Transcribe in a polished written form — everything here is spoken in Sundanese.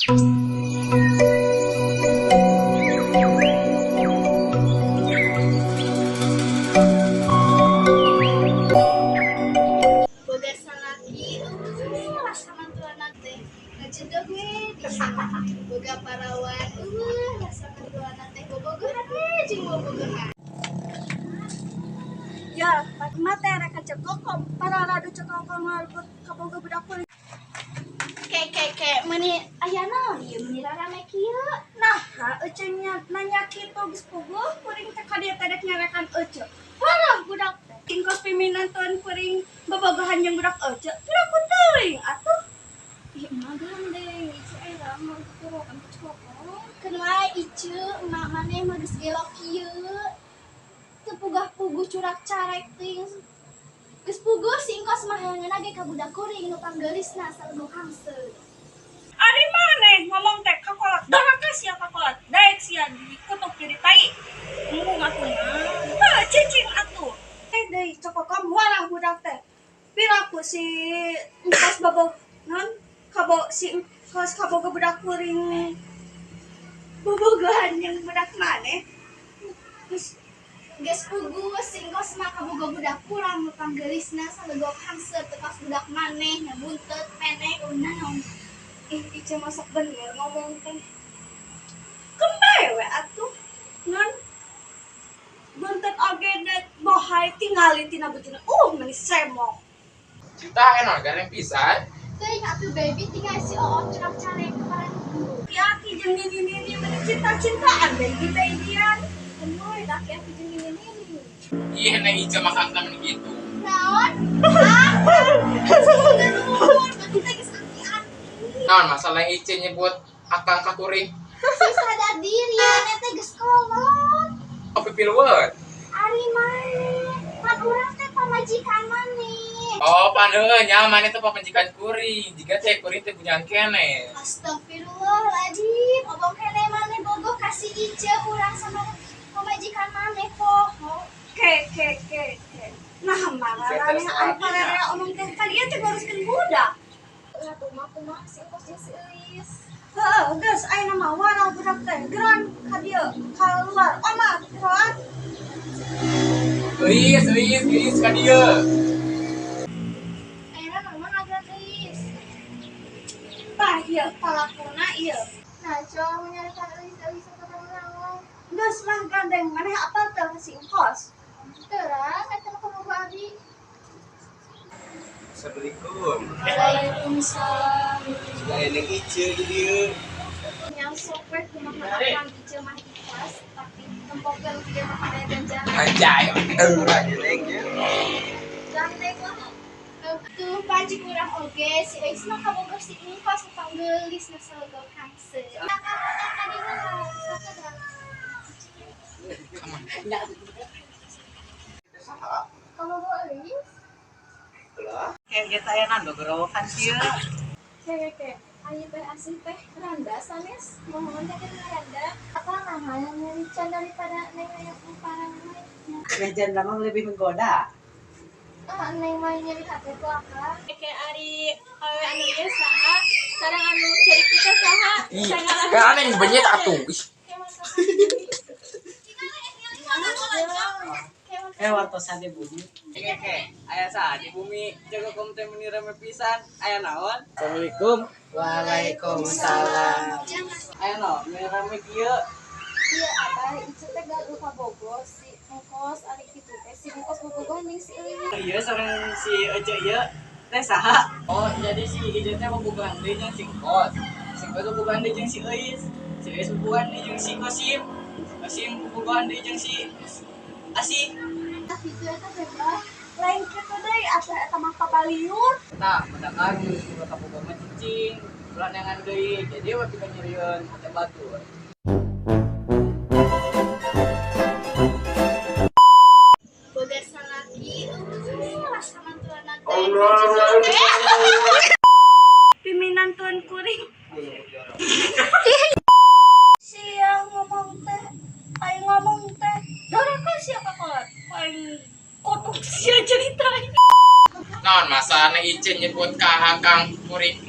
Boga salaki, rasa mantuana teh ngajedog we di boga parawan, rasa mantuana teh bobogohan we jeung bobogohan. Ya, mah teh rek ka Ceu Kokom, pararadu Ceu Kokom ngarebut kaboga budak kuring. Ke ke ke, meuni aya naon ieu meuni rarame kieu? Nah, ece nya nanya kitu geus puguh kuring teh ka dieu teh dek nyarekan ece. Parah budak teh. Ingkos piminantuan kuring bobogohan jeung budak ece, piraku teuing atuh. Ih, emak gandeng, Icu era mah turukan ke Ceu Kokom. Keun wae Icu, emak maneh mah geus gelok kieu. Teu pugah-puguh curak carek teuing. Geus puguh si engkos mah hayangeuna ge ka budak kuring nu panggeulisna salegok hangseut. Ari maneh ngomong teh kakolot, doraka sia kakolot, daek sia dikutuk jadi tai. Embung atuh mah. Heuh, cicing atuh. Eh deui Ceu Kokom warah budak teh. Piraku si engkos bobog non kabo si engkos kaboga budak kuring bobogohan jeung budak maneh. Geus. Geus puguh si engkos mah kaboga budak kurang nu panggeulisna salegok hangseut teu kos budak maneh nya bunteut pendek naon. Ih, Ica masak bener ngomong teh. Kembae we atuh. Non buntet oge da bohai tingali tina bujuna. Meuni semok. Cinta enak gareng pisan. Teuing atuh baby tinggal si Oon curak carek kemarin guru. Aki jeung nini-nini meuni cinta-cintaan baby-babyan. Gemoy laki aku jeung nini-nini. Iya neng Ica makan temen gitu. Naon? Ah, geluhur, kita geus aki-aki. Naon masalah Ica nyebut akang ka kuring? Sing sadar diri, maneh teh geus kolot. Oh, pipilueun. Ari maneh, pan urang teh pamajikan maneh. Oh, pan heueuh nya maneh teh pamajikan kuring. Jiga teh kuring teh bujang keneh. Astagfirullahaladzim, obong keneh maneh bogoh kasih Ica urang sama pamajikan maneh poho. Ke ke ke ke. Nah, marah ari pararea omong teh ka dieu teh nguruskeun budak. Atuh mah kumaha si engkos jeung si Euis. Heuh, geus ayeuna mah warah budak teh geron ka dieu kaluar. Oma, geron. Euis, euis, euis ka dieu. Ayeuna naon agan Euis? Tah ieu palakuna ieu. Nah, coba menyarikan Euis Euis atau naon? Geus lah gandeng maneh apal teu si engkos? Terang, eta mah kabogoh abi. Assalamualaikum. Waalaikumsalam. Sudah neng Ice di dieu. Yang sok we kumaha akang Ice mah ikhlas, tapi tempokeun kieu mah pada ganjaran. Anjay. Urang neng ya. Gandeng lah. Tuh panji kurang oge si Euis mah kabogoh si engkos panggeulis na salegok hangseut. Nah, ka dieu mah sakedah. Saha? Kabogoh Euis? Lah, Kayak gitu aya nando gerawakan sieun. Ke ke ayo teh asli teh randa sanes mohon teh randa apa nah yang nyerican daripada neng aya parang we. Meh janda mah lebih menggoda. Ah, neng mah nyeri hate ku akang. Kayak ari awewe anu ieu saha sareng anu cerik kita saha. Ih, sekarang neng benyet atuh. Ih, Wartosan di bumi. Oke, oke. Aya saha di bumi jaga kom teh meuni rame pisan. Aya naon? Assalamualaikum. Waalaikumsalam. Aya naon? Meuni rame kieu. Iya abah Ice teh gaduh kabogoh si engkos ari kitu teh si engkos bobogohan jeung si Euis. Ieu sareng si Ece ieu teh saha? Oh, jadi si Ice teh bobogohan deui jeung si Engkos. Si Engkos bobogohan deui jeung si Euis. Si Euis bobogohan deui jeung si Kosim. Kosim bobogohan deui jeung si Asih. Nah, kitu eta teh bah. Lain kitu deui atuh eta mah pabaliut. Tah, mendakan geus boga kabogoh mah cicing. Ulah neangan deui. Jadi we pika nyerieun hate batur. Boga salaki, rasa mantuana teh. Piminantuan kuring. Sia ngomong teh, aing ngomong teh, doraka sia kakolot. Aing kutuk sia cerita. Naon masalah neng Ica nyebut ka akang kuring?